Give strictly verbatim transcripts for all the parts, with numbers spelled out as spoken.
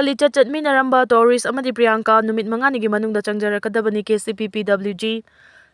ꯂꯤꯆꯠ ꯆꯠꯃꯤꯟꯅꯔꯝꯕ ꯇꯣꯔꯤꯁ ꯑꯃꯗꯤ ꯄ꯭ꯔꯤꯌꯥꯡꯀꯥ ꯅꯨꯃꯤꯠ ꯃꯉꯥꯅꯤꯒꯤ ꯃꯅꯨꯡꯗ ꯆꯪꯖꯔꯛꯀꯗꯕꯅꯤ, ꯀꯦ ꯁꯤ ꯄꯤ ꯄꯤ ꯗꯕ꯭ꯂꯤꯎ ꯖꯤ꯫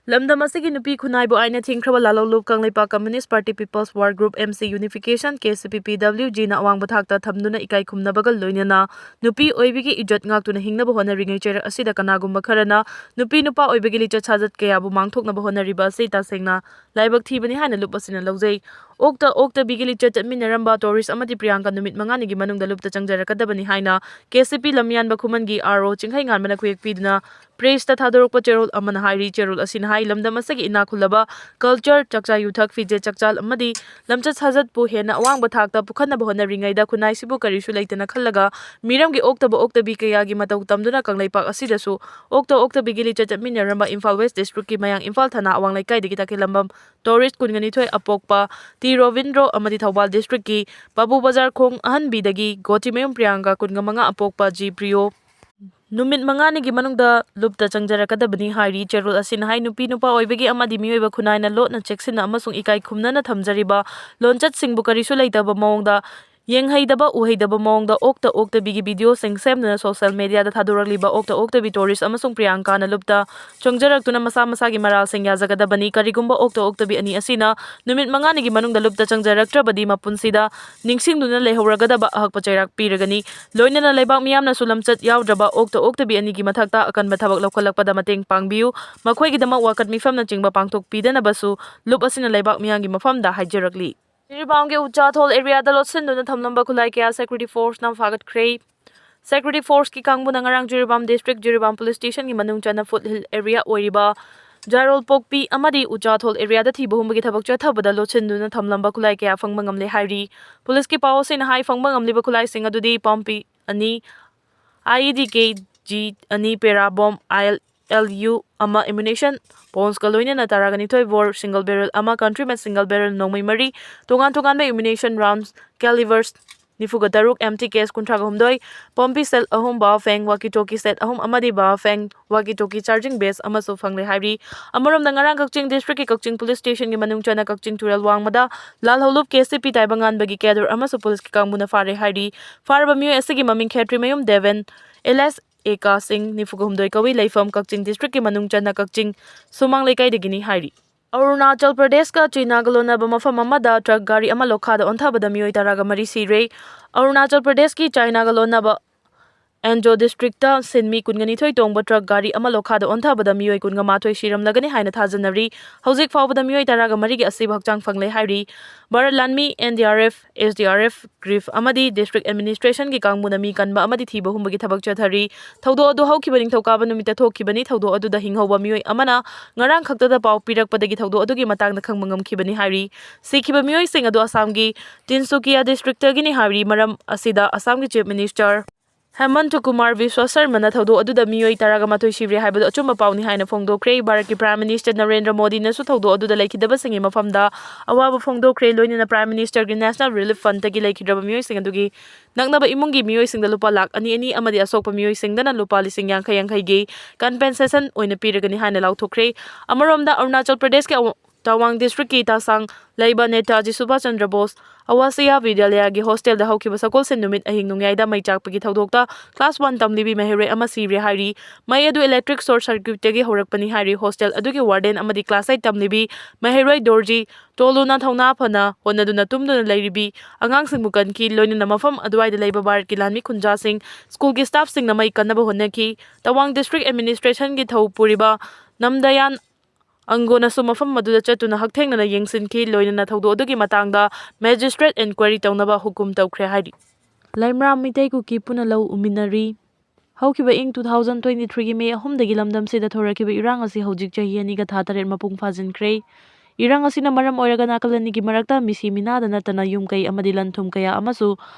ꯂꯝꯗꯝ ꯑꯁꯤꯒꯤ ꯅꯨꯄꯤ ꯈꯨꯟꯅꯥꯏꯕꯨ ꯑꯥꯏꯟꯅ ꯊꯤꯡꯈ꯭ꯔꯕ ꯂꯥꯂꯣꯡꯂꯨꯞ Kangleipak communist party people's war group, M C unification, K C ꯄꯤ ꯄꯤ ꯗꯕ꯭ꯂꯤꯎ ꯖꯤꯅ ꯑꯋꯥꯡꯕ ꯊꯥꯛꯇ ꯊꯝꯗꯨꯅ ꯏꯀꯥꯏ ꯈꯨꯝꯅꯕꯒ ꯂꯣꯏꯅꯅ ꯅꯨꯄꯤ ꯑꯣꯏꯕꯤꯒꯤ ꯏꯖꯠ ꯉꯥꯛꯇꯨꯅ ꯍꯤꯡꯅꯕ ꯍꯣꯠꯅꯔꯤꯉꯩ ꯆꯩꯔꯛ ꯑꯁꯤꯗ ꯀꯅꯥꯒꯨꯝꯕ ꯈꯔꯅ ꯅꯨꯄꯤ ꯅꯨꯄꯥ ꯑꯣꯏꯕꯒꯤ ꯂꯤꯆꯠ ꯁꯥꯖꯠ ꯀꯌꯥꯕꯨ ꯃꯥꯡꯊꯣꯛꯅꯕ ꯍꯣꯠꯅꯔꯤꯕ ꯑꯁꯤ ꯇꯁꯦꯡꯅ ꯂꯥꯏꯕꯛ ꯊꯤꯕꯅꯤ ꯍꯥꯏꯅ ꯂꯨꯞ ꯑꯁꯤꯅ ꯂꯧꯖꯩ꯫ ꯑꯣꯛꯇ ꯑꯣꯛꯇꯕꯤꯒꯤ ꯂꯤꯆꯠ ꯆꯠꯃꯤꯟꯅꯔꯝꯕ ꯇꯣꯔꯤꯁ ꯑꯃꯗꯤ ꯄ꯭ꯔꯤꯌꯥꯡꯀꯥ ꯅꯨꯃꯤꯠ ꯃꯉꯥꯅꯤꯒꯤ ꯃꯅꯨꯡꯗ ꯂꯨꯞꯇ ꯆꯪꯖꯔꯛꯀꯗꯕꯅꯤ ꯍꯥꯏꯅ ꯀꯦ ꯁꯤ ꯄꯤ ꯂꯝꯌꯥꯟꯕ ꯈꯨꯃꯟꯒꯤ ꯑꯥꯔ ꯑꯣ ꯆꯤꯡꯈꯩꯉꯥꯟꯕꯅ ꯈꯨꯌꯦꯛ ꯄꯤꯗꯨꯅ ꯄ꯭ꯔꯦꯁꯇ ꯊꯥꯗꯣꯔꯛꯄ ꯆꯦꯔꯣꯜ ꯑꯃꯅ ꯍꯥꯏꯔꯤ꯫ ꯆꯦꯔꯣꯜ ꯑꯁꯤꯅ ꯍꯥꯏ, ꯂꯝꯗꯝ ꯑꯁꯤꯒꯤ ꯏꯅꯥꯛ ꯈꯨꯜꯂꯕ ꯀꯜꯆꯔ, ꯆꯥꯛꯆꯥ ꯌꯨꯊꯛ, ꯐꯤꯖꯦꯠ ꯆꯥꯛꯆꯥ ꯑꯃꯗꯤ ꯂꯝꯆꯠ ꯁꯥꯖꯠꯄꯨ ꯍꯦꯟꯅ ꯑꯋꯥꯡꯕ ꯊꯥꯛꯇ ꯄꯨꯈꯠꯅꯕ ꯍꯣꯠꯅꯔꯤꯉꯩꯗ ꯈꯨꯟꯅꯥꯏꯁꯤꯕꯨ ꯀꯔꯤꯁꯨ ꯂꯩꯇꯅ ꯈꯜꯂꯒ ꯃꯤꯔꯝꯒꯤ ꯑꯣꯛꯇꯕ ꯑꯣꯛꯇꯕꯤ ꯀꯌꯥꯒꯤ ꯃꯇꯧ ꯇꯝꯗꯨꯅ ꯀꯪꯂꯩꯄꯥꯛ ꯑꯁꯤꯗꯁꯨ ꯑꯣꯛꯇ ꯑꯣꯛꯇꯕꯤꯒꯤ ꯂꯤꯆꯠ ꯆꯠꯃꯤꯟꯅꯔꯝꯕ ꯏꯝꯐꯥꯜ ꯋꯦꯁ ꯗꯤꯁꯇ꯭ꯔꯤꯛꯀꯤ ꯃꯌꯥꯡ ꯏꯝꯐꯥꯜ ꯊꯥꯅ ꯑꯋꯥꯡ ꯂꯩꯀꯥꯏꯗꯒꯤ ꯇꯈꯦꯜꯂꯝꯕꯝ ꯇꯣꯔꯤꯁ ꯀꯨꯟꯒ ꯅꯤꯊꯣꯏ ꯑꯄꯣꯛꯄ ꯇꯤ ꯔꯣꯕꯤꯟꯗ꯭ꯔꯣ ꯑꯃꯗꯤ ꯊꯧꯕꯥꯜ ꯗꯤꯁꯇ꯭ꯔꯤꯛꯀꯤ ꯄꯥꯕꯨ ꯕꯖꯥꯔ ꯈꯣꯡ ꯑꯍꯟꯕꯤꯗꯒꯤ ꯒꯣꯇꯤꯃꯌꯨꯝ ꯄ꯭ꯔꯤꯌꯥꯡꯀꯥ ꯀꯨꯟꯒ ꯃꯉꯥ ꯑꯄꯣꯛꯄ ꯖꯤ ꯄ꯭ꯔꯤꯌꯣ ꯅꯨꯃꯤꯠ ꯃꯉꯥꯅꯤꯒꯤ ꯃꯅꯨꯡꯗ ꯂꯨꯞꯇ ꯆꯪꯖꯔꯛꯀꯗꯕꯅꯤ ꯍꯥꯏꯔꯤ꯫ ꯆꯦꯔꯣꯜ ꯑꯁꯤꯅ ꯍꯥꯏ, ꯅꯨꯄꯤ ꯅꯨꯄꯥ ꯑꯣꯏꯕꯒꯤ ꯑꯃꯗꯤ ꯃꯤꯑꯣꯏꯕ ꯈꯨꯟꯅꯥꯏꯅ ꯂꯣꯠꯅ ꯆꯦꯛꯁꯤꯟꯅ ꯑꯃꯁꯨꯡ ꯏꯀꯥꯏ ꯈꯨꯝꯅꯅ ꯊꯝꯖꯔꯤꯕ ꯂꯣꯟꯆꯠꯁꯤꯡꯕꯨ ꯀꯔꯤꯁꯨ ꯂꯩꯇꯕ ꯃꯑꯣꯡꯗ, ꯌꯦꯡꯍꯩꯗꯕ ꯎꯍꯩꯗꯕ ꯃꯑꯣꯡꯗ ꯑꯣꯛꯇ ꯑꯣꯛꯇꯕꯤꯒꯤ ꯚꯤꯗꯤꯑꯣꯁꯤꯡ ꯁꯦꯝꯗꯨꯅ ꯁꯣꯁꯤꯌꯦꯜ ꯃꯤꯗꯤꯌꯥꯗ ꯊꯥꯗꯣꯔꯛꯂꯤꯕ ꯑꯣꯛꯇ ꯑꯣꯛꯇꯕꯤ ꯇꯣꯔꯤꯁ ꯑꯃꯁꯨꯡ ꯄ꯭ꯔꯤꯌꯥꯡꯀꯥꯅ ꯂꯨꯞꯇ ꯆꯪꯖꯔꯛꯇꯨꯅ ꯃꯁꯥ ꯃꯁꯥꯒꯤ ꯃꯔꯥꯜꯁꯤꯡ ꯌꯥꯖꯒꯗꯕꯅꯤ꯫ ꯀꯔꯤꯒꯨꯝꯕ ꯑꯣꯛꯇ ꯑꯣꯛꯇꯕꯤ ꯑꯅꯤ ꯑꯁꯤꯅ ꯅꯨꯃꯤꯠ ꯃꯉꯥꯅꯤꯒꯤ ꯃꯅꯨꯡꯗ ꯂꯨꯞꯇ ꯆꯪꯖꯔꯛꯇ꯭ꯔꯕꯗꯤ ꯃꯄꯨꯟꯁꯤꯗ ꯅꯤꯡꯁꯤꯡꯗꯨꯅ ꯂꯩꯍꯧꯔꯒꯗꯕ ꯑꯍꯛꯄ ꯆꯩꯔꯥꯛ ꯄꯤꯔꯒꯅꯤ꯫ ꯂꯣꯏꯅꯅ ꯂꯩꯕꯥꯛ ꯃꯤꯌꯥꯝꯅꯁꯨ ꯂꯝꯆꯠ ꯌꯥꯎꯗ꯭ꯔꯕ ꯑꯣꯛꯇ ꯑꯣꯛꯇꯕꯤ ꯑꯅꯤꯒꯤ ꯃꯊꯛꯇ ꯑꯀꯟꯕ ꯊꯕꯛ ꯂꯧꯈꯠꯂꯛꯄꯗ ꯃꯇꯦꯡ ꯄꯥꯡꯕꯤꯌꯨ꯫ ꯃꯈꯣꯏꯒꯤꯗꯃꯛ ꯋꯥꯀꯠ ꯃꯤꯐꯝꯅꯆꯤꯡꯕ ꯄꯥꯡꯊꯣꯛꯄꯤꯗꯅꯕꯁꯨ ꯂꯨꯞ ꯑꯁꯤꯅ ꯂꯩꯕꯥꯛ ꯃꯤꯌꯥꯝꯒꯤ ꯃꯐꯝꯗ ꯍꯥꯏꯖꯔꯛꯂꯤ꯫ ꯖꯤꯔꯤꯕꯥꯝꯒꯤ ꯎꯆꯥꯊꯣꯜ ꯑꯦꯔꯤꯌꯥꯗ ꯂꯣꯠꯁꯤꯟꯗꯨꯅ ꯊꯝꯂꯝꯕ ꯈꯨꯠꯂꯥꯏ ꯀꯌꯥ ꯁꯦꯀ꯭ꯌꯨꯔꯤꯇꯤ ꯐꯣꯔꯁꯅ ꯐꯥꯒꯠꯈ꯭ꯔꯦ꯫ ꯁꯦꯀ꯭ꯌꯨꯔꯤꯇꯤ ꯐꯣꯔꯁꯀꯤ ꯀꯥꯡꯕꯨꯅ ꯉꯔꯥꯡ ꯖꯤꯔꯤꯕꯥꯝ ꯗꯤꯁꯇ꯭ꯔꯤꯛ, ꯖꯤꯔꯤꯕꯥꯝ ꯄꯨꯂꯤꯁ ꯁ꯭ꯇꯦꯁꯟꯒꯤ ꯃꯅꯨꯡ ꯆꯟꯅ ꯐꯨꯠ ꯍꯤꯜ ꯑꯦꯔꯤꯌꯥ ꯑꯣꯏꯔꯤꯕ ꯖꯥꯔꯣꯜꯄꯣꯛꯄꯤ ꯑꯃꯗꯤ ꯎꯆꯥꯊꯣꯜ ꯑꯦꯔꯤꯌꯥꯗ ꯊꯤꯕ ꯍꯨꯝꯕꯒꯤ ꯊꯕꯛ ꯆꯠꯊꯕꯗ ꯂꯣꯠꯁꯤꯟꯗꯨꯅ ꯊꯝꯂꯝꯕ ꯈꯨꯠꯂꯥꯏ ꯀꯌꯥ ꯐꯪꯕ ꯉꯝꯂꯦ ꯍꯥꯏꯔꯤ꯫ ꯄꯨꯂꯤꯁꯀꯤ ꯄꯥꯎ ꯑꯁꯤꯅ ꯍꯥꯏ, ꯐꯪꯕ ꯉꯝꯂꯤꯕ ꯈꯨꯠꯂꯥꯏꯁꯤꯡ ꯑꯗꯨꯗꯤ ꯄꯥꯝꯕꯤ ꯑꯅꯤ, ꯑꯥꯏ ꯏ ꯗꯤ ꯀꯦ ꯖꯤ ꯑꯅꯤ, ꯄꯦꯔꯥ ꯕꯣꯝ, ꯑꯥꯏ ꯑꯦꯜ ꯌꯨ ꯑꯃ, ꯑꯦꯃꯨꯅꯤꯁꯟ, ꯄꯣꯟꯁꯀ ꯂꯣꯏꯅꯅ ꯇꯔꯥꯒ ꯅꯤꯊꯣꯏ ꯕꯣꯔ, ꯁꯤꯡꯒꯜ ꯕꯦꯔꯦꯜ ꯑꯃ, ꯀꯟꯇ꯭ꯔꯤ ꯃꯦꯠ ꯁꯤꯡꯒꯜ ꯕꯦꯔꯦꯜ ꯅꯣꯡꯃꯩ ꯃꯔꯤ, ꯇꯣꯉꯥꯟ ꯇꯣꯉꯥꯟꯕ ꯑꯦꯃꯨꯅꯤꯁꯟ ꯔꯥꯎꯟꯁ, ꯀꯦꯂꯤꯕꯔꯁ, ꯅꯤꯐꯨꯒ ꯇꯔꯨꯛ, empty case ꯀꯨꯟꯊ꯭ꯔꯥꯒ ꯍꯨꯝꯗꯣꯏ, ꯄꯣꯝꯄꯤ set ꯑꯍꯨꯝ, Baofeng walkie talkie set ꯑꯍꯨꯝ ꯑꯃꯗꯤ Baofeng walkie talkie charging base ꯑꯃꯁꯨ ꯐꯪꯂꯦ ꯍꯥꯏꯔꯤ꯫ ꯑꯃꯔꯣꯝꯗ ꯉꯔꯥꯡ ꯀꯛꯆꯤꯡ district ꯀꯤ ꯀꯛꯆꯤꯡ police station ꯒꯤ ꯃꯅꯨꯡ ꯆꯟꯅ ꯀꯛꯆꯤꯡ ꯇꯨꯔꯦꯜ ꯋꯥꯡꯃꯗ ꯂꯥꯜꯍꯧꯂꯨꯞ K C P ꯇꯥꯏꯕꯪꯉꯥꯟꯕꯒꯤ cadre ꯑꯃꯁꯨ police ꯀꯤ ꯀꯥꯡꯕꯨꯅ ꯐꯥꯔꯦ ꯍꯥꯏꯔꯤ꯫ ꯐꯥꯔꯕ ꯃꯤꯑꯣꯏ ꯑꯁꯤꯒꯤ ꯃꯃꯤꯡ ꯈꯦꯇ꯭ꯔꯤꯃꯌꯨꯝ ꯗꯦꯕꯦꯟ alias ꯑꯦꯀꯥ ꯁꯤꯡ, ꯅꯤꯐꯨꯒ ꯍꯨꯝꯗꯣꯏ ꯀꯧꯏ, ꯂꯩꯐꯝ ꯀꯛꯆꯤꯡ district ꯀꯤ ꯃꯅꯨꯡ ꯆꯟꯅ ꯀꯛꯆꯤꯡ ꯁꯨꯃꯥꯡ ꯂꯩꯀꯥꯏꯗꯒꯤꯅꯤ ꯍꯥꯏꯔꯤ꯫ ꯑꯔꯨꯅꯥꯆꯜ ꯄ꯭ꯔꯗꯦꯁꯀ ꯆꯩꯅꯥꯒ ꯂꯣꯟꯅꯕ ꯃꯐꯝ ꯑꯃꯗ truck ꯒꯥꯔꯤ ꯑꯃ ꯂꯣꯈꯥꯗ ꯑꯣꯟꯊꯕꯗ ꯃꯤꯑꯣꯏ ꯇꯔꯥꯒ ꯃꯔꯤ ꯁꯤꯔꯦ꯫ ꯑꯔꯨꯅꯥꯆꯜ ꯄ꯭ꯔꯗꯦꯁꯀꯤ ꯆꯩꯅꯥꯒ ꯂꯣꯟꯅꯕ ꯑꯦꯟꯖꯣ district ꯇ ꯁꯤꯟꯃꯤ ꯀꯨꯟꯒ ꯅꯤꯊꯣꯏ ꯇꯣꯡꯕ truck ꯒꯥꯔꯤ ꯑꯃ ꯂꯣꯈꯥꯗ ꯑꯣꯟꯊꯕꯗ ꯃꯤꯑꯣꯏ ꯀꯨꯟꯒ ꯃꯥꯊꯣꯏ ꯁꯤꯔꯝꯂꯒꯅꯤ ꯍꯥꯏꯅ ꯊꯥꯖꯅꯔꯤ꯫ ꯍꯧꯖꯤꯛ ꯐꯥꯎꯕꯗ ꯃꯤꯑꯣꯏ ꯇꯔꯥꯒ ꯃꯔꯤꯒꯤ ꯑꯁꯤꯕ ꯍꯛꯆꯥꯡ ꯐꯪꯂꯦ ꯍꯥꯏꯔꯤ꯫ ꯚꯥꯔꯠ ꯂꯥꯟꯃꯤ, N D R F, S D R F, grief ꯑꯃꯗꯤ district administration ꯒꯤ ꯀꯥꯡꯕꯨꯅ ꯃꯤ ꯀꯟꯕ ꯑꯃꯗꯤ ꯊꯤꯕ ꯍꯨꯝꯕꯒꯤ ꯊꯕꯛ ꯆꯠꯊꯔꯤ꯫ ꯊꯧꯗꯣꯛ ꯑꯗꯨ ꯍꯧꯈꯤꯕ ꯅꯤꯡꯊꯧꯀꯥꯕ ꯅꯨꯃꯤꯠꯇ ꯊꯣꯛꯈꯤꯕꯅꯤ꯫ ꯊꯧꯗꯣꯛ ꯑꯗꯨꯗ ꯍꯤꯡꯍꯧꯕ ꯃꯤꯑꯣꯏ ꯑꯃꯅ ꯉꯔꯥꯡ ꯈꯛꯇꯗ ꯄꯥꯎ ꯄꯤꯔꯛꯄꯗꯒꯤ ꯊꯧꯗꯣꯛ ꯑꯗꯨꯒꯤ ꯃꯇꯥꯡꯗ ꯈꯪꯕ ꯉꯝꯈꯤꯕꯅꯤ ꯍꯥꯏꯔꯤ꯫ ꯁꯤꯈꯤꯕ ꯃꯤꯑꯣꯏꯁꯤꯡ ꯑꯗꯨ ꯑꯁꯥꯝꯒꯤ ꯇꯤꯟꯁꯨꯀꯤꯌꯥ district ꯇꯒꯤꯅꯤ ꯍꯥꯏꯔꯤ꯫ ꯃꯔꯝ ꯑꯁꯤꯗ ꯑꯁꯥꯝꯒꯤ Chief Minister ꯍꯦꯃꯟꯇ ꯀꯨꯃꯥꯔ ꯕꯤꯁ꯭ꯋ ꯁꯔꯃꯅ ꯊꯧꯗꯣꯛ ꯑꯗꯨꯗ ꯃꯤꯑꯣꯏ ꯇꯔꯥꯒ ꯃꯥꯊꯣꯏ ꯁꯤꯔꯦ ꯍꯥꯏꯕꯗꯨ ꯑꯆꯨꯝꯕ ꯄꯥꯎꯅꯤ ꯍꯥꯏꯅ ꯐꯣꯡꯗꯣꯛꯈ꯭ꯔꯦ꯫ ꯚꯥꯔꯠꯀꯤ Prime Minister ꯅꯔꯦꯟꯗ꯭ꯔ ꯃꯣꯗꯤꯅꯁꯨ ꯊꯧꯗꯣꯛ ꯑꯗꯨꯗ ꯂꯩꯈꯤꯗꯕꯁꯤꯡꯒꯤ ꯃꯐꯝꯗ ꯑꯋꯥꯕ ꯐꯣꯡꯗꯣꯛꯈ꯭ꯔꯦ꯫ ꯂꯣꯏꯅꯅ Prime Minister ꯒꯤ National Relief Fund ꯇꯒꯤ ꯂꯩꯈꯤꯗ꯭ꯔꯕ ꯃꯤꯑꯣꯏꯁꯤꯡ ꯑꯗꯨꯒꯤ ꯅꯛꯅꯕ ꯏꯃꯨꯡꯒꯤ ꯃꯤꯑꯣꯏꯁꯤꯡꯗ ꯂꯨꯄꯥ ꯂꯥꯈ ꯑꯅꯤ ꯑꯅꯤ ꯑꯃꯗꯤ ꯑꯁꯣꯛꯄ ꯃꯤꯑꯣꯏꯁꯤꯡꯗꯅ ꯂꯨꯄꯥ ꯂꯤꯁꯤꯡ ꯌꯥꯡꯈꯩ ꯌꯥꯡꯈꯩꯒꯤ compensation ꯑꯣꯏꯅ ꯄꯤꯔꯒꯅꯤ ꯍꯥꯏꯅ ꯂꯥꯎꯊꯣꯛꯈ꯭ꯔꯦ꯫ ꯑꯃꯔꯣꯝꯗ ꯑꯔꯨꯅꯥꯆꯜ ꯄ꯭ꯔꯗꯦꯁꯀꯤ ꯑꯋ-, ꯇꯋꯥꯡ district ꯀꯤ ꯇꯥꯁꯥꯡ ꯂꯩꯕ ꯅꯦꯇꯥꯖꯤ ꯁꯨꯚꯥꯁ ꯆꯟꯗ꯭ꯔ ꯕꯣꯁ ꯑꯋꯥꯁꯤꯌꯥ ꯕꯤꯗ꯭ꯌꯥꯂꯌꯥꯒꯤ hostel ꯗ ꯍꯧꯈꯤꯕ ꯁꯒꯣꯜꯁꯦꯟ ꯅꯨꯃꯤꯠ ꯑꯍꯤꯡ ꯅꯣꯡꯌꯥꯏꯗ ꯃꯩ ꯆꯥꯛꯄꯒꯤ ꯊꯧꯗꯣꯛꯇ class one ꯇꯝꯂꯤꯕꯤ ꯃꯍꯩꯔꯣꯏ ꯑꯃ ꯁꯤꯔꯦ ꯍꯥꯏꯔꯤ꯫ ꯃꯩ ꯑꯗꯨ electric short circuit ꯇꯒꯤ ꯍꯧꯔꯛꯄꯅꯤ ꯍꯥꯏꯔꯤ꯫ Hostel ꯑꯗꯨꯒꯤ warden ꯑꯃꯗꯤ class eight ꯇꯝꯂꯤꯕꯤ ꯃꯍꯩꯔꯣꯏ ꯗꯣꯔꯖꯤ ꯇꯣꯂꯨꯅ ꯊꯧꯅꯥ ꯐꯅ ꯍꯣꯠꯅꯗꯨꯅ ꯇꯨꯝꯗꯨꯅ ꯂꯩꯔꯤꯕꯤ ꯑꯉꯥꯡꯁꯤꯡꯕꯨ ꯀꯟꯈꯤ꯫ ꯂꯣꯏꯅꯅ ꯃꯐꯝ ꯑꯗꯨꯋꯥꯏꯗ ꯂꯩꯕ ꯚꯥꯔꯠꯀꯤ ꯂꯥꯟꯃꯤ ꯈꯨꯟꯖꯥꯁꯤꯡ, school ꯒꯤ staff ꯁꯤꯡꯅ ꯃꯩ ꯀꯟꯅꯕ ꯍꯣꯠꯅꯈꯤ꯫ ꯇꯋꯥꯡ district administration ꯒꯤ ꯊꯧ ꯄꯨꯔꯤꯕ ꯅꯝꯗꯌꯥꯟ ꯑꯪꯒꯣꯅꯁꯨ ꯃꯐꯝ ꯑꯗꯨꯗ ꯆꯠꯇꯨꯅ ꯍꯛꯊꯦꯡꯅꯅ ꯌꯦꯡꯁꯤꯟꯈꯤ꯫ ꯂꯣꯏꯅꯅ ꯊꯧꯗꯣꯛ ꯑꯗꯨꯒꯤ ꯃꯇꯥꯡꯗ magistrate enquiry ꯇꯧꯅꯕ ꯍꯨꯀꯨꯝ ꯇꯧꯈ꯭ꯔꯦ ꯍꯥꯏꯔꯤ꯫ ꯂꯩꯃꯔꯥꯝ ꯃꯤꯇꯩ ꯀꯨꯀꯤ ꯄꯨꯟꯅ ꯂꯧ ꯎꯃꯤꯟꯅꯔꯤ꯫ ꯍꯧꯈꯤꯕ ꯏꯪ two thousand twenty three ꯒꯤ May ꯑꯍꯨꯝꯗꯒꯤ ꯂꯝꯗꯝꯁꯤꯗ ꯊꯣꯔꯛꯈꯤꯕ ꯏꯔꯥꯡ ꯑꯁꯤ ꯍꯧꯖꯤꯛ ꯆꯍꯤ ꯑꯅꯤꯒ ꯊꯥ ꯇꯔꯦꯠ ꯃꯄꯨꯡ ꯐꯥꯖꯤꯟꯈ꯭ꯔꯦ꯫ ꯏꯔꯥꯡ ꯑꯁꯤꯅ ꯃꯔꯝ ꯑꯣꯏꯔꯒ ꯅꯥꯀꯜ ꯑꯅꯤꯒꯤ ꯃꯔꯛꯇ ꯃꯤꯁꯤ ꯃꯤꯅꯥꯗ ꯅꯠꯇꯅ ꯌꯨꯝ ꯀꯩ ꯑꯃꯗꯤ ꯂꯟ ꯊꯨꯝ ꯀꯌꯥ ꯑꯃꯁꯨ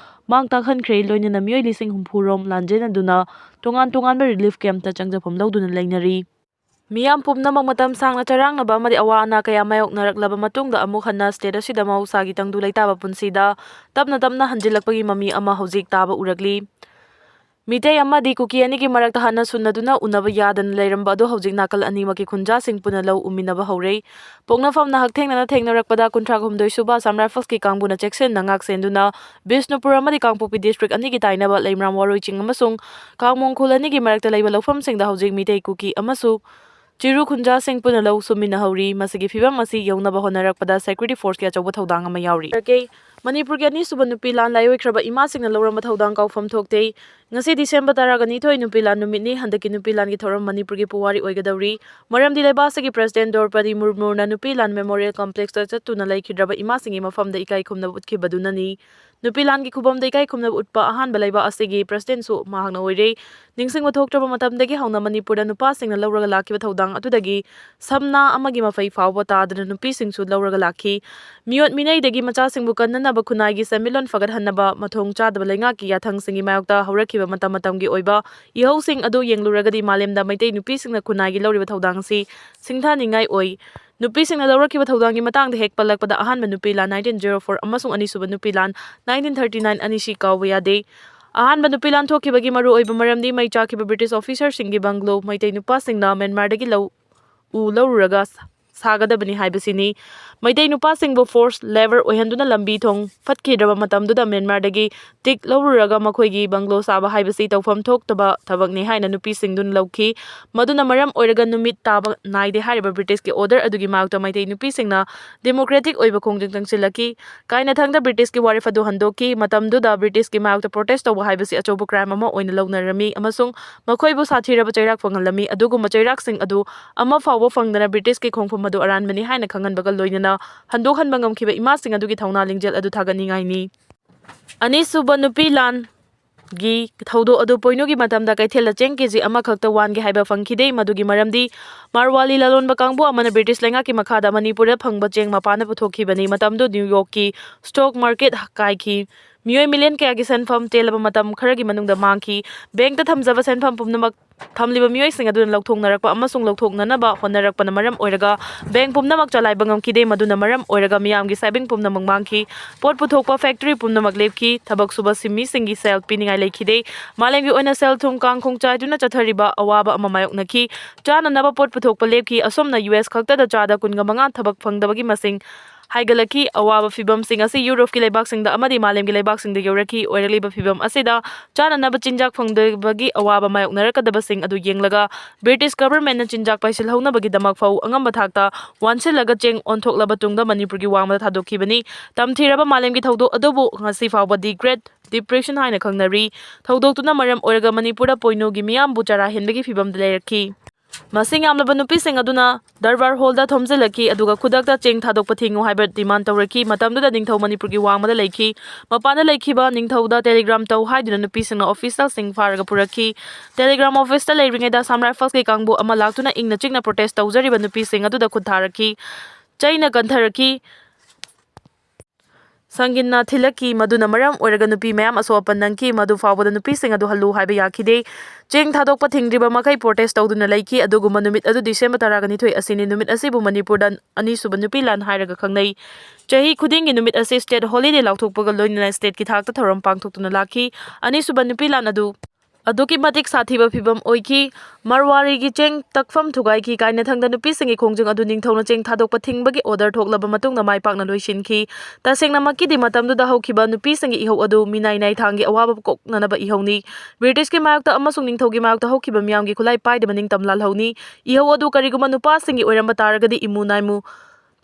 ꯃꯥꯡ ꯇꯥꯛꯍꯟꯈ꯭ꯔꯦ꯫ ꯂꯣꯏꯅꯅ ꯃꯤꯑꯣꯏ ꯂꯤꯁꯤꯡ ꯍꯨꯝꯐꯨ ꯔꯣꯝ ꯂꯥꯟꯖꯦꯟꯅꯗꯨꯅ ꯇꯣꯉꯥꯟ ꯇꯣꯉꯥꯟꯕ relief camp ꯇ ꯆꯪꯖꯐꯝ ꯂꯧꯗꯨꯅ ꯂꯩꯅꯔꯤ꯫ ꯃꯤꯌꯥꯝ ꯄꯨꯝꯅꯃꯛ ꯃꯇꯝ ꯁꯥꯡꯅ ꯆꯔꯥꯡꯅꯕ ꯑꯃꯗꯤ ꯑꯋꯥ ꯑꯅꯥ ꯀꯌꯥ ꯃꯥꯌꯣꯛꯅꯔꯛꯂꯕ ꯃꯇꯨꯡꯗ ꯑꯃꯨꯛ ꯍꯟꯅ state ꯑꯁꯤꯗ ꯃꯍꯧꯁꯥꯒꯤ ꯇꯪꯗꯨ ꯂꯩꯇꯥꯕ ꯄꯨꯟꯁꯤꯗ ꯇꯞꯅ ꯇꯞꯅ ꯍꯟꯖꯤꯜꯂꯛꯄꯒꯤ ꯃꯃꯤ ꯑꯃ ꯍꯧꯖꯤꯛ ꯇꯥꯕ ꯎꯔꯛꯂꯤ꯫ ꯃꯤꯇꯩ ꯑꯃꯗꯤ ꯀꯨꯀꯤ ꯑꯅꯤꯒꯤ ꯃꯔꯛꯇ ꯍꯥꯟꯅ ꯁꯨꯅꯗꯨꯅ ꯎꯅꯕ ꯌꯥꯗꯅ ꯂꯩꯔꯝꯕ ꯑꯗꯨ ꯍꯧꯖꯤꯛ ꯅꯥꯀꯜ ꯑꯅꯤꯃꯛꯀꯤ ꯈꯨꯟꯖꯥꯁꯤꯡ ꯄꯨꯟꯅ ꯂꯧ ꯎꯃꯤꯟꯅꯕ ꯍꯧꯔꯦ꯫ ꯄꯣꯛꯅꯐꯝꯅ ꯍꯛꯊꯦꯡꯅꯅ ꯊꯦꯡꯅꯔꯛꯄꯗ ꯀꯨꯟꯊ꯭ꯔꯥ ꯍꯨꯝꯗꯣꯏ ꯁꯨꯕ Assam Riflesꯀꯤ ꯀꯥꯡꯕꯨꯅ ꯆꯦꯛꯁꯤꯟꯅ ꯉꯥꯛ ꯁꯦꯟꯗꯨꯅ ꯕꯤꯁꯅꯨꯄꯨꯔ ꯑꯃꯗꯤ ꯀꯥꯡꯄꯣꯛꯄꯤ district ꯑꯅꯤꯒꯤ ꯇꯥꯏꯅꯕ ꯂꯩꯃꯔꯥꯝ ꯋꯥꯔꯣꯏ ꯆꯤꯡ ꯑꯃꯁꯨꯡ ꯀꯥꯡꯃꯣꯡ ꯈꯨꯜ ꯑꯅꯤꯒꯤ ꯃꯔꯛꯇ ꯂꯩꯕ ꯂꯧꯐꯝꯁꯤꯡꯗ ꯍꯧꯖꯤꯛ ꯃꯤꯇꯩ ꯀꯨꯀꯤ ꯑꯃꯁꯨꯡ ꯆꯤꯔꯨ ꯈꯨꯟꯖꯥꯁꯤꯡ ꯄꯨꯟꯅ ꯂꯧ ꯁꯨꯃꯤꯟꯅꯍꯧꯔꯤ꯫ ꯃꯁꯤꯒꯤ ꯐꯤꯚꯝ ꯑꯁꯤ ꯌꯧꯅꯕ ꯍꯣꯠꯅꯔꯛꯄꯗ security forceꯀꯤ ꯑꯆꯧꯕ ꯊꯧꯗꯥꯡ ꯑꯃ ꯌꯥꯎꯔꯤ꯫ ꯃꯅꯤꯄꯨꯔꯒꯤ ꯑꯅꯤꯁꯨꯕ ꯅꯨꯄꯤ ꯂꯥꯟ ꯂꯥꯏꯑꯣꯏꯈ꯭ꯔꯕ ꯏꯃꯥꯁꯤꯡꯅ ꯂꯧꯔꯝꯕ ꯊꯧꯗꯥꯡ ꯀꯥꯎꯐꯝ ꯊꯣꯛꯇꯦ꯫ ꯉꯁꯤ December ꯇꯔꯥꯒ ꯅꯤꯊꯣꯏ ꯅꯨꯄꯤ ꯂꯥꯟ ꯅꯨꯃꯤꯠꯅꯤ꯫ ꯍꯟꯗꯛꯀꯤ ꯅꯨꯄꯤ ꯂꯥꯟꯒꯤ ꯊꯧꯔꯝ ꯃꯅꯤꯄꯨꯔꯒꯤ ꯄꯨꯋꯥꯔꯤ ꯑꯣꯏꯒꯗꯧꯔꯤ꯫ ꯃꯔꯝꯗꯤ ꯂꯩꯕꯥꯛ ꯑꯁꯤꯒꯤ President Droupadi Murmuꯅ ꯅꯨꯄꯤ ꯂꯥꯟ Memorial Complexꯇ ꯆꯠꯇꯨꯅ ꯂꯩꯈꯤꯗ꯭ꯔꯕ ꯏꯃꯥꯁꯤꯡꯒꯤ ꯃꯐꯝꯗ ꯏꯀꯥꯏ ꯈꯨꯝꯅꯕ ꯎꯠꯈꯤꯕꯗꯨꯅꯅꯤ꯫ ꯅꯨꯄꯤ ꯂꯥꯟꯒꯤ ꯈꯨꯕꯝꯗ ꯏꯀꯥꯏ ꯈꯨꯝꯅꯕ ꯎꯠꯄ ꯑꯍꯥꯟꯕ ꯂꯩꯕꯥꯛ ꯑꯁꯤꯒꯤ Presidentꯁꯨ ꯃꯍꯥꯛꯅ ꯑꯣꯏꯔꯦ꯫ ꯅꯤꯡꯁꯤꯡꯕ ꯊꯣꯛꯇ꯭ꯔꯕ ꯃꯇꯝꯗꯒꯤ ꯍꯧꯅ ꯃꯅꯤꯄꯨꯔꯗ ꯅꯨꯄꯥꯁꯤꯡꯅ ꯂꯧꯔꯒ ꯂꯥꯛꯈꯤꯕ ꯊꯧꯗꯥꯡ ꯑꯗꯨꯗꯒꯤ ꯁꯝꯅꯥ ꯑꯃꯒꯤ ꯃꯐꯩ ꯐꯥꯎꯕ ꯇꯥꯗꯅ ꯅꯨꯄꯤꯁꯤꯡꯁꯨ ꯂꯧꯔꯒ ꯂꯥꯛꯈꯤ꯫ ꯃꯤꯑꯣꯠ ꯃꯤꯅꯩꯗꯒꯤ ꯃꯆꯥꯁꯤꯡꯕꯨ ꯀꯟꯅꯅꯕ ꯈꯨꯟꯅꯥꯏꯒꯤ ꯁꯦꯟꯃꯤꯠꯂꯣꯟ ꯐꯒꯠꯍꯟꯅꯕ ꯃꯊꯣꯡ ꯆꯥꯗꯕ ꯂꯩꯉꯥꯛꯀꯤ ꯌꯥꯊꯪꯁꯤꯡꯒꯤ ꯃꯥꯌꯣꯛꯇ ꯍꯧꯔꯛꯈꯤꯕ ꯃꯇꯝ ꯃꯇꯝꯒꯤ ꯑꯣꯏꯕ ꯏꯍꯧꯁꯤꯡ ꯑꯗꯨ ꯌꯦꯡꯂꯨꯔꯒꯗꯤ ꯃꯥꯂꯦꯝꯗ ꯃꯩꯇꯩ ꯅꯨꯄꯤꯁꯤꯡꯅ ꯈꯨꯟꯅꯥꯏꯒꯤ ꯂꯧꯔꯤꯕ ꯊꯧꯗꯥꯡ ꯑꯁꯤ ꯁꯤꯡꯊꯥꯅꯤꯡꯉꯥꯏ ꯑꯣꯏ꯫ ꯅꯨꯄꯤꯁꯤꯡꯅ ꯂꯧꯔꯛꯈꯤꯕ ꯊꯧꯗꯥꯡꯒꯤ ꯃꯇꯥꯡꯗ ꯍꯦꯛ ꯄꯜꯂꯛꯄꯗ ꯑꯍꯥꯟꯕ ꯅꯨꯄꯤ ꯂꯥꯟ nineteen zero four ꯑꯃꯁꯨꯡ ꯑꯅꯤꯁꯨꯕ ꯅꯨꯄꯤ ꯂꯥꯟ nineteen thirty nine ꯑꯅꯤꯁꯤ ꯀꯥꯎꯕ ꯌꯥꯗꯦ꯫ ꯑꯍꯥꯟꯕ ꯅꯨꯄꯤ ꯂꯥꯟ ꯊꯣꯛꯈꯤꯕꯒꯤ ꯃꯔꯨꯑꯣꯏꯕ ꯃꯔꯝꯗꯤ ꯃꯩ ꯆꯥꯛꯈꯤꯕ British officerꯁꯤꯡꯒꯤ bungalow ꯃꯩꯇꯩ ꯅꯨꯄꯥꯁꯤꯡꯅ ꯃ꯭ꯌꯥꯟꯃꯥꯔꯗꯒꯤ ꯂꯧ ꯎ ꯂꯧꯔꯨꯔꯒ ꯁꯥꯒꯗꯕꯅꯤ ꯍꯥꯏꯕꯁꯤꯅꯤ꯫ ꯃꯩꯇꯩ ꯅꯨꯄꯥꯁꯤꯡꯕꯨ forced labour ꯑꯣꯏꯍꯟꯗꯨꯅ ꯂꯝꯕꯤ ꯊꯣꯡ ꯐꯠꯈꯤꯗ꯭ꯔꯕ ꯃꯇꯝꯗꯨꯗ ꯃ꯭ꯌꯥꯟꯃꯥꯔꯗꯒꯤ ꯇꯤꯛ ꯂꯧꯔꯨꯔꯒ ꯃꯈꯣꯏꯒꯤ bungalow ꯁꯥꯕ ꯍꯥꯏꯕꯁꯤ ꯇꯧꯐꯝ ꯊꯣꯛꯇꯕ ꯊꯕꯛꯅꯤ ꯍꯥꯏꯅ ꯅꯨꯄꯤꯁꯤꯡꯗꯨꯅ ꯂꯧꯈꯤ꯫ ꯃꯗꯨꯅ ꯃꯔꯝ ꯑꯣꯏꯔꯒ ꯅꯨꯃꯤꯠ ꯇꯥꯕ ꯅꯥꯏꯗꯦ ꯍꯥꯏꯔꯤꯕ British order ꯑꯗꯨꯒꯤ ꯃꯥꯌꯣꯛꯇ ꯃꯩꯇꯩ ꯅꯨꯄꯤꯁꯤꯡꯅ democratic ꯑꯣꯏꯕ ꯈꯣꯡꯖꯪ ꯆꯪꯁꯤꯜꯂꯛꯈꯤ꯫ ꯀꯥꯏꯅꯊꯪꯗ Britishꯀꯤ ꯋꯥꯔꯦꯞ ꯑꯗꯨ ꯍꯟꯗꯣꯛꯈꯤ꯫ ꯃꯇꯝꯗꯨꯗ Britishꯀꯤ ꯃꯥꯌꯣꯛꯇ protest ꯇꯧꯕ ꯍꯥꯏꯕꯁꯤ ꯑꯆꯧꯕ crime ꯑꯃ ꯑꯣꯏꯅ ꯂꯧꯅꯔꯝꯃꯤ ꯑꯃꯁꯨꯡ ꯃꯈꯣꯏꯕꯨ ꯁꯥꯊꯤꯔꯕ ꯆꯩꯔꯥꯛ ꯐꯪꯍꯜꯂꯝꯃꯤ꯫ ꯑꯗꯨꯒꯨꯝꯕ ꯆꯩꯔꯥꯛꯁꯤꯡ ꯑꯗꯨ ꯑꯃ ꯐꯥꯎꯕ ꯐꯪꯗꯅ Britishꯀꯤ ꯈꯣꯡꯐꯝ ꯑꯗꯨ ꯑꯔꯥꯟꯕꯅꯤ ꯍꯥꯏꯅ ꯈꯪꯍꯟꯕꯒ ꯂꯣꯏꯅꯅ ꯍꯟꯗꯣꯛꯍꯟꯕ ꯉꯝꯈꯤꯕ ꯏꯃꯥꯁꯤꯡ ꯑꯗꯨꯒꯤ ꯊꯧꯅꯥ ꯂꯤꯡꯖꯦꯜ ꯑꯗꯨ ꯊꯥꯒꯠꯅꯤꯡꯉꯥꯏꯅꯤ꯫ ꯑꯅꯤꯁꯨꯕ ꯅꯨꯄꯤ ꯂꯥꯟꯒꯤ ꯊꯧꯗꯣꯛ ꯑꯗꯨ ꯄꯣꯏꯅꯨꯒꯤ ꯃꯇꯝꯗ ꯀꯩꯊꯦꯜꯗ ꯆꯦꯡ KG ꯑꯃꯈꯛꯇ ꯋꯥꯟꯒꯦ ꯍꯥꯏꯕ ꯐꯪꯈꯤꯗꯦ꯫ ꯃꯗꯨꯒꯤ ꯃꯔꯝꯗꯤ ꯃꯥꯔꯋꯥꯂꯤ ꯂꯂꯣꯟꯕ ꯀꯥꯡꯕꯨ ꯑꯃꯅ British ꯂꯩꯉꯥꯛꯀꯤ ꯃꯈꯥꯗ ꯃꯅꯤꯄꯨꯔꯗ ꯐꯪꯕ ꯆꯦꯡ ꯃꯄꯥꯟꯗ ꯄꯨꯊꯣꯛꯈꯤꯕꯅꯤ꯫ ꯃꯇꯝꯗꯨ New Yorkꯀꯤ stock market ꯀꯥꯏꯈꯤ꯫ ꯃꯤꯑꯣꯏ ꯃꯤꯂꯤꯌꯟ ꯀꯌꯥꯒꯤ ꯁꯦꯟꯐꯝ ꯇꯦꯜꯂꯕ ꯃꯇꯝ ꯈꯔꯒꯤ ꯃꯅꯨꯡꯗ ꯃꯥꯡꯈꯤ꯫ ꯕꯦꯡꯛꯇ ꯊꯝꯖꯕ ꯁꯦꯟꯐꯝ ꯄꯨꯝꯅꯃꯛ ꯊꯝꯂꯤꯕ ꯃꯤꯑꯣꯏꯁꯤꯡ ꯑꯗꯨꯅ ꯂꯧꯊꯣꯛꯅꯔꯛꯄ ꯑꯃꯁꯨꯡ ꯂꯧꯊꯣꯛꯅꯅꯕ ꯍꯣꯠꯅꯔꯛꯄꯅ ꯃꯔꯝ ꯑꯣꯏꯔꯒ ꯕꯦꯡꯛ ꯄꯨꯝꯅꯃꯛ ꯆꯂꯥꯏꯕ ꯉꯝꯈꯤꯗꯦ꯫ ꯃꯗꯨꯅ ꯃꯔꯝ ꯑꯣꯏꯔꯒ ꯃꯤꯌꯥꯝꯒꯤ saving ꯄꯨꯝꯅꯃꯛ ꯃꯥꯡꯈꯤ꯫ ꯄꯣꯠ ꯄꯨꯊꯣꯛꯄ factory ꯄꯨꯝꯅꯃꯛ ꯂꯦꯞꯈꯤ꯫ ꯊꯕꯛ ꯁꯨꯕ ꯁꯤꯟꯃꯤꯁꯤꯡꯒꯤ ꯁꯦꯜ ꯄꯤꯅꯤꯡꯉꯥꯏ ꯂꯩꯈꯤꯗꯦ꯫ ꯃꯥꯂꯦꯝꯒꯤ ꯑꯣꯏꯅ ꯁꯦꯜ ꯊꯨꯝ ꯀꯥꯡ ꯈꯣꯡ ꯆꯥꯏꯗꯨꯅ ꯆꯠꯊꯔꯤꯕ ꯑꯋꯥꯕ ꯑꯃ ꯃꯥꯌꯣꯛꯅꯈꯤ꯫ ꯆꯥꯅꯅꯕ ꯄꯣꯠ ꯄꯨꯊꯣꯛꯄ ꯂꯦꯞꯈꯤ꯫ ꯑꯁꯣꯝꯅ ꯌꯨ ꯑꯦꯁ ꯈꯛꯇꯗ ꯆꯥꯗ ꯀꯨꯟꯒ ꯃꯉꯥ ꯊꯕꯛ ꯐꯪꯗꯕꯒꯤ ꯃꯁꯤꯡ ꯍꯥꯏꯒꯠꯂꯛꯈꯤ꯫ ꯑꯋꯥꯕ ꯐꯤꯚꯝꯁꯤꯡ ꯑꯁꯤ ꯌꯨꯔꯣꯞꯀꯤ ꯂꯩꯕꯥꯛꯁꯤꯡꯗ ꯑꯃꯗꯤ ꯃꯥꯂꯦꯝꯒꯤ ꯂꯩꯕꯥꯛꯁꯤꯡꯗ ꯌꯧꯔꯛꯈꯤ꯫ ꯑꯣꯏꯔꯛꯂꯤꯕ ꯐꯤꯚꯝ ꯑꯁꯤꯗ ꯆꯥꯅꯅꯕ ꯆꯤꯟꯖꯥꯛ ꯐꯪꯗꯕꯒꯤ ꯑꯋꯥꯕ ꯃꯥꯌꯣꯛꯅꯔꯛꯀꯗꯕꯁꯤꯡ ꯑꯗꯨ ꯌꯦꯡꯂꯒ British government ꯅ ꯆꯤꯟꯖꯥꯛ ꯄꯥꯏꯁꯤꯜꯍꯧꯅꯕꯒꯤꯗꯃꯛ ꯐꯥꯎ ꯑꯉꯝꯕ ꯊꯥꯛꯇ ꯋꯥꯟꯁꯤꯜꯂꯒ ꯆꯦꯡ ꯑꯣꯟꯊꯣꯛꯂꯕ ꯇꯨꯡꯗ ꯃꯅꯤꯄꯨꯔꯒꯤ ꯋꯥꯡꯃꯗ ꯊꯥꯗꯣꯛꯈꯤꯕꯅꯤ꯫ ꯇꯝꯊꯤꯔꯕ ꯃꯥꯂꯦꯝꯒꯤ ꯊꯧꯗꯣꯛ ꯑꯗꯨꯕꯨ ꯉꯁꯤ ꯐꯥꯎꯕ The Great Depression ꯍꯥꯏꯅ ꯈꯪꯅꯔꯤ꯫ ꯊꯧꯗꯣꯛꯇꯨꯅ ꯃꯔꯝ ꯑꯣꯏꯔꯒ ꯃꯅꯤꯄꯨꯔꯗ ꯄꯣꯏꯅꯨꯒꯤ ꯃꯤꯌꯥꯝꯕꯨ ꯆꯔꯥ ꯍꯦꯟꯕꯒꯤ ꯐꯤꯚꯝꯗ ꯂꯩꯔꯛꯈꯤ꯫ ꯃꯁꯤꯡ ꯌꯥꯝꯂꯕ ꯅꯨꯄꯤꯁꯤꯡ ꯑꯗꯨꯅ ꯗꯔꯕꯥꯔ ꯍꯣꯜꯗ ꯊꯣꯝꯖꯤꯜꯂꯛꯈꯤ, ꯑꯗꯨꯒ ꯈꯨꯗꯛꯇ ꯆꯦꯡ ꯊꯥꯗꯣꯛꯄ ꯊꯤꯡꯉꯨ ꯍꯥꯏꯕ demand ꯇꯧꯔꯛꯈꯤ꯫ ꯃꯇꯝꯗꯨꯗ ꯅꯤꯡꯊꯧ ꯃꯅꯤꯄꯨꯔꯒꯤ ꯋꯥꯡꯃꯗ ꯂꯩꯈꯤ꯫ ꯃꯄꯥꯟꯗ ꯂꯩꯈꯤꯕ ꯅꯤꯡꯊꯧꯗ telegram ꯇꯧ ꯍꯥꯏꯗꯨꯅ ꯅꯨꯄꯤꯁꯤꯡꯅ official ꯁꯤꯡ ꯐꯥꯔꯒ ꯄꯨꯔꯛꯈꯤ꯫ Telegram office ꯇ ꯂꯩꯔꯤꯉꯩꯗ Assam Rifles ꯀꯤ ꯀꯥꯡꯕꯨ ꯑꯃ ꯂꯥꯛꯇꯨꯅ ꯏꯪꯅ ꯆꯤꯛꯅ protest ꯇꯧꯖꯔꯤꯕ ꯅꯨꯄꯤꯁꯤꯡ ꯑꯗꯨꯗ ꯈꯨꯠ ꯊꯥꯔꯛꯈꯤ꯫ ꯆꯩꯅ ꯀꯟꯊꯔꯛꯈꯤ꯫ ꯁꯪꯒꯤꯟꯅ ꯊꯤꯜꯂꯛꯈꯤ꯫ ꯃꯗꯨꯅ ꯃꯔꯝ ꯑꯣꯏꯔꯒ ꯅꯨꯄꯤ ꯃꯌꯥꯝ ꯑꯁꯣꯛ ꯑꯄꯟ ꯅꯪꯈꯤ꯫ ꯃꯗꯨ ꯐꯥꯎꯕꯗ ꯅꯨꯄꯤꯁꯤꯡ ꯑꯗꯨ ꯍꯜꯂꯨ ꯍꯥꯏꯕ ꯌꯥꯈꯤꯗꯦ꯫ ꯆꯦꯡ ꯊꯥꯗꯣꯛꯄ ꯊꯤꯡꯗ꯭ꯔꯤꯕ ꯃꯈꯩ protest ꯇꯧꯗꯨꯅ ꯂꯩꯈꯤ꯫ ꯑꯗꯨꯒꯨꯝꯕ ꯅꯨꯃꯤꯠ ꯑꯗꯨ December ꯇꯔꯥꯒ ꯅꯤꯊꯣꯏ ꯑꯁꯤꯅꯤ꯫ ꯅꯨꯃꯤꯠ ꯑꯁꯤꯕꯨ ꯃꯅꯤꯄꯨꯔꯗ ꯑꯅꯤꯁꯨꯕ ꯅꯨꯄꯤ ꯂꯥꯟ ꯍꯥꯏꯔꯒ ꯈꯪꯅꯩ꯫ ꯆꯍꯤ ꯈꯨꯗꯤꯡꯒꯤ ꯅꯨꯃꯤꯠ ꯑꯁꯤ state holiday ꯂꯥꯎꯊꯣꯛꯄꯒ ꯂꯣꯏꯅꯅ state ꯀꯤ ꯊꯥꯛꯇ ꯊꯧꯔꯝ ꯄꯥꯡꯊꯣꯛꯇꯨꯅ ꯂꯥꯛꯈꯤ꯫ ꯑꯅꯤꯁꯨꯕ ꯅꯨꯄꯤ ꯂꯥꯟ ꯑꯗꯨ ꯑꯗꯨꯛꯀꯤ ꯃꯇꯤꯛ ꯁꯥꯊꯤꯕ ꯐꯤꯚꯝ ꯑꯣꯏꯈꯤ꯫ ꯃꯔꯋꯥꯔꯤꯒꯤ ꯆꯦꯡ ꯇꯛꯐꯝ ꯊꯨꯒꯥꯏꯈꯤ꯫ ꯀꯥꯏꯅꯊꯪꯗ ꯅꯨꯄꯤꯁꯤꯡꯒꯤ ꯈꯣꯡꯖꯪ ꯑꯗꯨ ꯅꯤꯡꯊꯧꯅ ꯆꯦꯡ ꯊꯥꯗꯣꯛꯄ ꯊꯤꯡꯕꯒꯤ order ꯊꯣꯛꯂꯕ ꯃꯇꯨꯡꯗ ꯃꯥꯏ ꯄꯥꯛꯅ ꯂꯣꯏꯁꯤꯟꯈꯤ꯫ ꯇꯁꯦꯡꯅꯃꯛꯀꯤꯗꯤ ꯃꯇꯝꯗꯨꯗ ꯍꯧꯈꯤꯕ ꯅꯨꯄꯤꯁꯤꯡꯒꯤ ꯏꯍꯧ ꯑꯗꯨ ꯃꯤꯅꯥꯏ ꯅꯥꯏꯊꯥꯡꯒꯤ ꯑꯋꯥꯕ ꯀꯣꯛꯅꯅꯕ ꯏꯍꯧꯅꯤ꯫ British ꯀꯤ ꯃꯥꯌꯣꯛꯇ ꯑꯃꯁꯨꯡ ꯅꯤꯡꯊꯧꯒꯤ ꯃꯥꯌꯣꯛꯇ ꯍꯧꯈꯤꯕ ꯃꯤꯌꯥꯝꯒꯤ ꯈꯨꯠꯂꯥꯏ ꯄꯥꯏꯗꯕ ꯅꯤꯡꯇꯝ ꯂꯥꯜꯍꯧꯅꯤ꯫ ꯏꯍꯧ ꯑꯗꯨ ꯀꯔꯤꯒꯨꯝꯕ ꯅꯨꯄꯥꯁꯤꯡꯒꯤ ꯑꯣꯏꯔꯝꯕ ꯇꯥꯔꯒꯗꯤ ꯏꯃꯨ ꯅꯥꯏꯃꯨ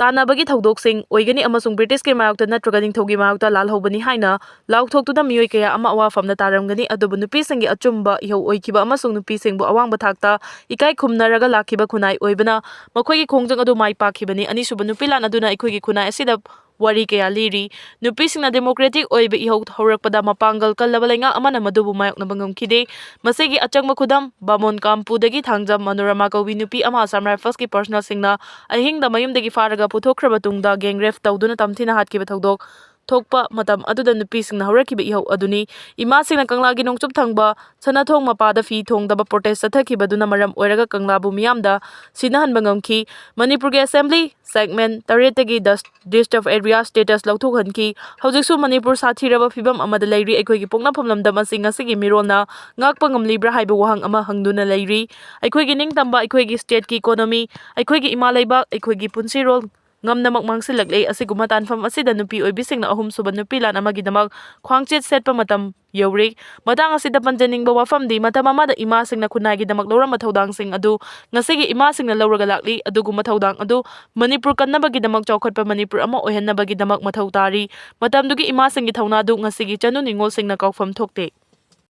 ꯇꯥꯟꯅꯕꯒꯤ ꯊꯧꯗꯣꯛꯁꯤꯡ ꯑꯣꯏꯒꯅꯤ ꯑꯃꯁꯨꯡ British ꯀꯤ ꯃꯥꯌꯣꯛꯇ ꯅꯠꯇ꯭ꯔꯒ ꯅꯤꯡꯊꯧꯒꯤ ꯃꯥꯌꯣꯛꯇ ꯂꯥꯜꯍꯧꯕꯅꯤ ꯍꯥꯏꯅ ꯂꯥꯎꯊꯣꯛꯇꯨꯅ ꯃꯤꯑꯣꯏ ꯀꯌꯥ ꯑꯃ ꯑꯋꯥꯐꯝꯗ ꯇꯥꯔꯝꯒꯅꯤ꯫ ꯑꯗꯨꯕꯨ ꯅꯨꯄꯤꯁꯤꯡꯒꯤ ꯑꯆꯨꯝꯕ ꯏꯍꯧ ꯑꯣꯏꯈꯤꯕ ꯑꯃꯁꯨꯡ ꯅꯨꯄꯤꯁꯤꯡꯕꯨ ꯑꯋꯥꯡꯕ ꯊꯥꯛꯇ ꯏꯀꯥꯏ ꯈꯨꯝꯅꯔꯒ ꯂꯥꯛꯈꯤꯕ ꯈꯨꯟꯅꯥꯏ ꯑꯣꯏꯕꯅ ꯃꯈꯣꯏꯒꯤ ꯈꯣꯡꯖꯪ ꯑꯗꯨ ꯃꯥꯏ ꯄꯥꯛꯈꯤꯕꯅꯤ꯫ ꯑꯅꯤꯁꯨꯕ ꯅꯨꯄꯤ ꯂꯥꯟ ꯑꯗꯨꯅ ꯑꯩꯈꯣꯏꯒꯤ ꯈꯨꯟꯅꯥꯏ ꯑꯁꯤꯗ ꯋꯥꯔꯤ ꯀꯌꯥ ꯂꯤꯔꯤ꯫ ꯅꯨꯄꯤꯁꯤꯡꯅ democratic ꯑꯣꯏꯕ ꯏꯍꯧ ꯍꯧꯔꯛꯄꯗ ꯃꯄꯥꯡꯒꯜ ꯀꯜꯂꯕ ꯂꯩꯉꯥꯛ ꯑꯃꯅ ꯃꯗꯨꯕꯨ ꯃꯥꯌꯣꯛꯅꯕ ꯉꯝꯈꯤꯗꯦ꯫ ꯃꯁꯤꯒꯤ ꯑꯆꯪꯕ ꯈꯨꯗꯝ ꯕꯥꯃꯣꯟ ꯀꯥꯝꯄꯨꯗꯒꯤ ꯊꯥꯡꯖꯝ ꯃꯅꯣꯔꯃꯥ ꯀꯧꯕꯤ ꯅꯨꯄꯤ ꯑꯃ Assam Rifles ꯀꯤ personnel ꯁꯤꯡꯅ ꯑꯍꯤꯡꯗ ꯃꯌꯨꯝꯗꯒꯤ ꯐꯥꯔꯒ ꯄꯨꯊꯣꯛꯈ꯭ꯔꯕ ꯇꯨꯡꯗ gang rape ꯇꯧꯗꯨꯅ ꯇꯝꯊꯤꯅ ꯍꯥꯠꯈꯤꯕ ꯊꯧꯗꯣꯛ꯫ ꯊꯣꯛꯄ ꯃꯇꯝ ꯑꯗꯨꯗ ꯅꯨꯄꯤꯁꯤꯡꯅ ꯍꯧꯔꯛꯈꯤꯕ ꯏꯍꯧ ꯑꯗꯨꯅꯤ꯫ ꯏꯃꯥꯁꯤꯡꯅ ꯀꯪꯂꯥꯒꯤ ꯅꯣꯡꯆꯨꯞ ꯊꯪꯕ ꯁꯅꯥꯊꯣꯡ ꯃꯄꯥꯗ ꯐꯤ ꯊꯣꯡꯗꯕ protest ꯆꯠꯊꯈꯤꯕꯗꯨꯅ ꯃꯔꯝ ꯑꯣꯏꯔꯒ ꯀꯪꯂꯥꯕꯨ ꯃꯤꯌꯥꯝꯗ ꯁꯤꯟꯅꯍꯟꯕ ꯉꯝꯈꯤ꯫ ꯃꯅꯤꯄꯨꯔꯒꯤ assembly segment ꯇꯔꯦꯠꯇꯒꯤ ꯗꯁ disturbed area status ꯂꯧꯊꯣꯛꯍꯟꯈꯤ꯫ ꯍꯧꯖꯤꯛꯁꯨ ꯃꯅꯤꯄꯨꯔ ꯁꯥꯊꯤꯔꯕ ꯐꯤꯕꯝ ꯑꯃꯗ ꯂꯩꯔꯤ꯫ ꯑꯩꯈꯣꯏꯒꯤ ꯄꯣꯛꯅꯐꯝ ꯂꯝꯗꯝ ꯑꯁꯤ ꯉꯁꯤꯒꯤ ꯃꯤꯔꯣꯜꯅ ꯉꯥꯛꯄ ꯉꯝꯂꯤꯕ꯭ꯔꯥ ꯍꯥꯏꯕ ꯋꯥꯍꯪ ꯑꯃ ꯍꯪꯗꯨꯅ ꯂꯩꯔꯤ꯫ ꯑꯩꯈꯣꯏꯒꯤ ꯅꯤꯡꯇꯝꯕ, ꯑꯩꯈꯣꯏꯒꯤ stateꯀꯤ economy, ꯑꯩꯈꯣꯏꯒꯤ ꯏꯃꯥ ꯂꯩꯕꯥꯛ, ꯑꯩꯈꯣꯏꯒꯤ ꯄꯨꯟꯁꯤꯔꯣꯜ ꯉꯝꯅꯃꯛ ꯃꯥꯡꯁꯤꯜꯂꯛꯂꯦ꯫ ꯑꯁꯤꯒꯨꯝꯕ ꯇꯥꯟꯐꯝ ꯑꯁꯤꯗ ꯅꯨꯄꯤ ꯑꯣꯏꯕꯤꯁꯤꯡꯅ ꯑꯍꯨꯝꯁꯨꯕ ꯅꯨꯄꯤ ꯂꯥꯟ ꯑꯃꯒꯤꯗꯃꯛ ꯈ꯭ꯋꯥꯡꯆꯦꯠ ꯁꯦꯠꯄ ꯃꯇꯝ ꯌꯧꯔꯦ꯫ ꯃꯇꯥꯡ ꯑꯁꯤꯗ ꯄꯟꯖꯅꯤꯡꯕ ꯋꯥꯐꯝꯗꯤ, ꯃꯇꯝ ꯑꯃꯗ ꯏꯃꯥꯁꯤꯡꯅ ꯈꯨꯟꯅꯥꯏꯒꯤꯗꯃꯛ ꯂꯧꯔꯝꯕ ꯊꯧꯗꯥꯡꯁꯤꯡ ꯑꯗꯨ ꯉꯁꯤꯒꯤ ꯏꯃꯥꯁꯤꯡꯅ ꯂꯧꯔꯒ ꯂꯥꯛꯂꯤ꯫ ꯑꯗꯨꯒꯨꯝꯕ ꯊꯧꯗꯥꯡ ꯑꯗꯨ ꯃꯅꯤꯄꯨꯔ ꯀꯟꯅꯕꯒꯤꯗꯃꯛ, ꯆꯥꯎꯈꯠꯄ ꯃꯅꯤꯄꯨꯔ ꯑꯃ ꯑꯣꯏꯍꯟꯅꯕꯒꯤꯗꯃꯛ ꯃꯊꯧ ꯇꯥꯔꯤ꯫ ꯃꯇꯝꯗꯨꯒꯤ ꯏꯃꯥꯁꯤꯡꯒꯤ ꯊꯧꯅꯥꯗꯨ ꯉꯁꯤꯒꯤ ꯆꯅꯨ ꯅꯤꯉꯣꯜꯁꯤꯡꯅ ꯀꯥꯎꯐꯝ ꯊꯣꯛꯇꯦ꯫